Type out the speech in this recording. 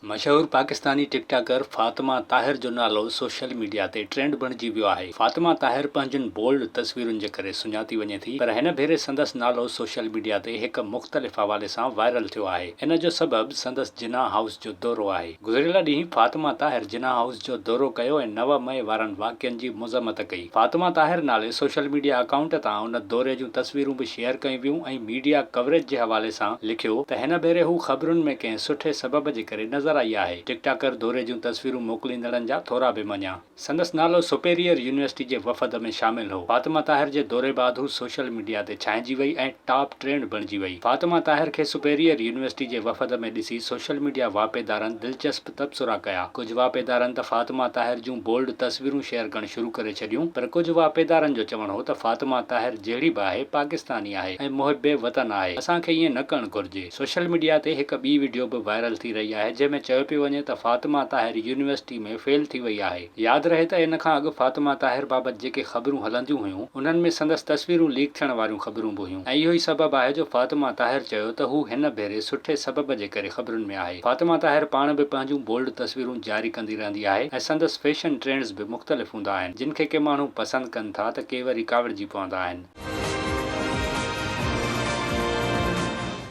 مشهور پاڪستاني ٽڪ ٽاڪر فاطمه طاهر جو نالو سوشل ميڊيا تي ٽرينڊ بڻجي ويو آهي. فاطمه طاهر پنهنجن بولڊ تصويرن جي ڪري سڃاتي وڃي ٿي پر هن ڀيري سندس نالو سوشل ميڊيا تي هڪ مختلف حوالي سان وائرل ٿيو آهي. ان جو سبب سندس جناح هائوس جو دورو آهي. گذريل ڏينهن فاطمه طاهر جناح هائوس جو دورو ڪيو ۽ 9 مئي وارن واقعن جي مذمت ڪئي. فاطمه طاهر نالي سوشل ميڊيا اڪائونٽ تان ان دوري جون تصويرون به شيئر ڪيون ويون ۽ ميڊيا ڪوريج جي حوالي سان لکيو ته هن ڀيري هو خبرن ۾ ڪنهن سٺي سبب جي ڪري نظر آئي آهي. ٽڪ ٽاڪر دوري جون تصويرون موڪليندڙن جا ٿورا به مڃيا. سندس نالو سپيريئر يونيورسٽي جي وفد ۾ شامل هو. فاطمه طاهر جي دوري بعد هو سوشل ميڊيا تي ڇانئجي وئي ۽ ٽاپ ٽرينڊ بڻجي وئي. فاطمه طاهر کي سپيريئر يونيورسٽي جي وفد ۾ ڏسي سوشل ميڊيا واهپيدارن دلچسپ تبصرا ڪيا. ڪجهه واهپيدارن ته فاطمه طاهر جون بولڊ تصويرون شيئر ڪرڻ شروع ڪري ڇڏيون پر ڪجهه واهپيدارن جو چوڻ هو ته فاطمه طاهر جهڙي به آهي پاڪستاني آهي ۽ محب وطن آهي اسان کي ائين نه ڪرڻ گهرجي. سوشل ميڊيا تي هڪ ٻي وڊيو به وائرل ٿي رهي آهي جنهن ۾ چيو پيو وڃي ته فاطمه طاهر يونيورسٽي ۾ فيل ٿي وئي آهي. ياد رهي ته ان کان اڳ فاطمه طاهر بابت جيڪي خبرون هلنديون هيون انهن ۾ سندس تصويرون ليڪ ٿيڻ واريون خبرون به هيون ۽ اهو ئي سبب آهي جو فاطمه طاهر چيو ته هو هن ڀيري سٺي سبب جي ڪري خبرن ۾ آهي. فاطمه طاهر پاڻ به پنهنجون بولڊ تصويرون جاري ڪندي رهندي آهي ۽ سندس فيشن ٽرينڊز به مختلف هوندا آهن جن کي ڪي ماڻهو پسند ڪن ٿا ته ڪي وري ڪاوڙجي پوندا آهن.